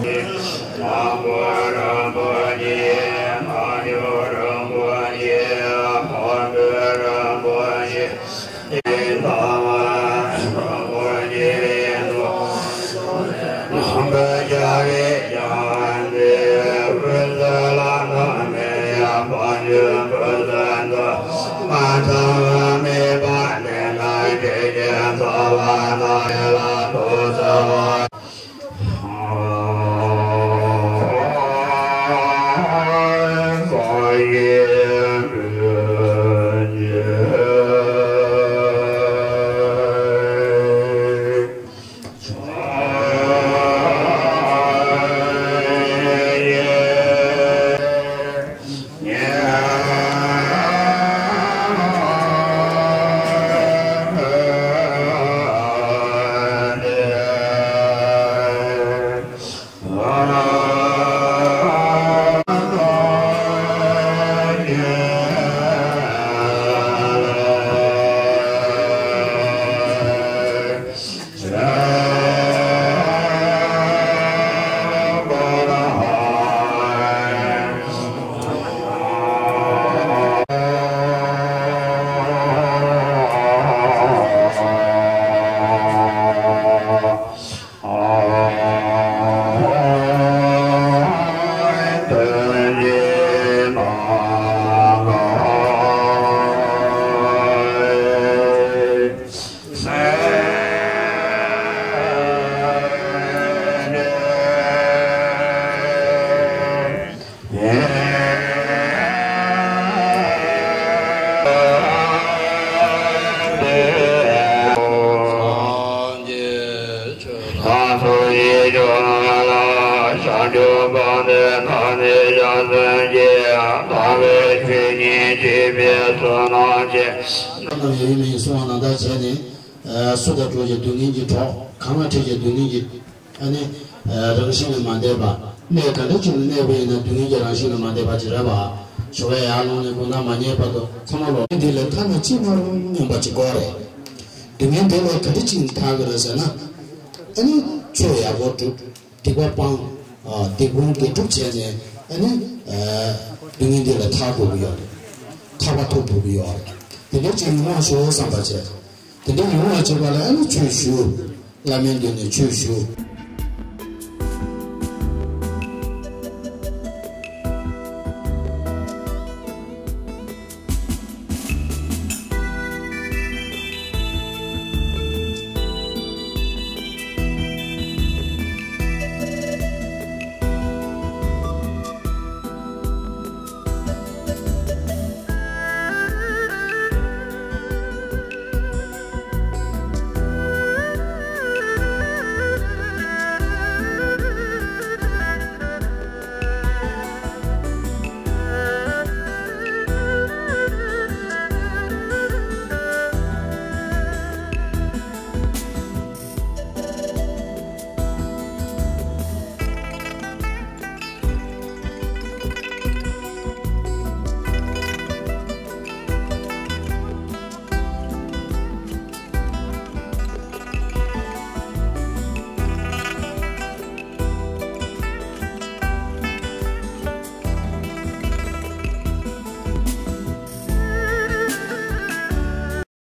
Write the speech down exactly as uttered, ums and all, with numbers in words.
དང་པོ་རིན་པོ་ཆེ། མ་འཇུག་རིན་པོ་ཆེ། ཧོར་འབྲོག་རིན་པོ་ཆེ། ཐ་མ་རིན་པོ་ཆེ། ནང་པའི་རྒྱལ་བའི་ཡང་དེ་བོད་ཟེར་ལ་ནང་མི་ཡང་བ་འཇུག་བོད་ཟེར་འདི་མ་ཚང་བ་མེད་པ་ནས་ན་ཁྱེད་ཀྱི་ཚོགས་པ་ན་ཡ་ལ་ཐུགས་ཚོགས། སུ་དང་གྲོགས་ཀྱི་སྡུག་བསྔལ་གྱི་གྲོགས། གང་ལ་འཕྲད་ཀྱི་སྡུག་བསྔལ་གྱི། ཨ་ནི། རང་བཞིན་ལས་མ་འདས་པ། གནས་ག་འདྲ་ཅིག་ལ་གནས་པ་ཡིན་ན་སྡུག་བསྔལ་གྱི་རང་བཞིན་ལས་མ་འདས་པ་ཅིག་རེད་པ། ཞོགས་ཀས་ཡར་ལོངས་ནས་དགོང་དག་མ་ཉལ་བར་དུ་ཁ་མ་ལོག་འདི་ལས་ཐར་ན་ཅི་མ་རུང་སྙམ་པ་ཅིག་དགོས་རེད། སྡུག་བསྔལ་འདི་ལས་ག་འདྲ་ཅིག་ཐར་གི་རེད་ཟེར་ན། ཨ་ནི། ཆོས་ཡག་པོ་སྒྲུབ། སྡིག་པ་སྤང་། སྡིག་སྤོང་དགེ་སྒྲུབ་བྱས་ནས་ཨ་ནི། སྡུག་བསྔལ་འདི་ལས་ཐར་དགོས་ཀྱི་ཡོད་རེད། ཐར་པ་ཐོབ་དགོས་ཀྱི་ཡོད་རེད། དེ་འདྲ་ཅིག་ཡོང་བ་ཞོག་བསམ་པ་བྱས། དེ་འདྲ་ཡོང་བ་བྱེད་པ་ལ་ཨ་ནི་ཆོས་ཞུ། བླ་མའི་མདུན་ནས་ཆོས་ཞུ།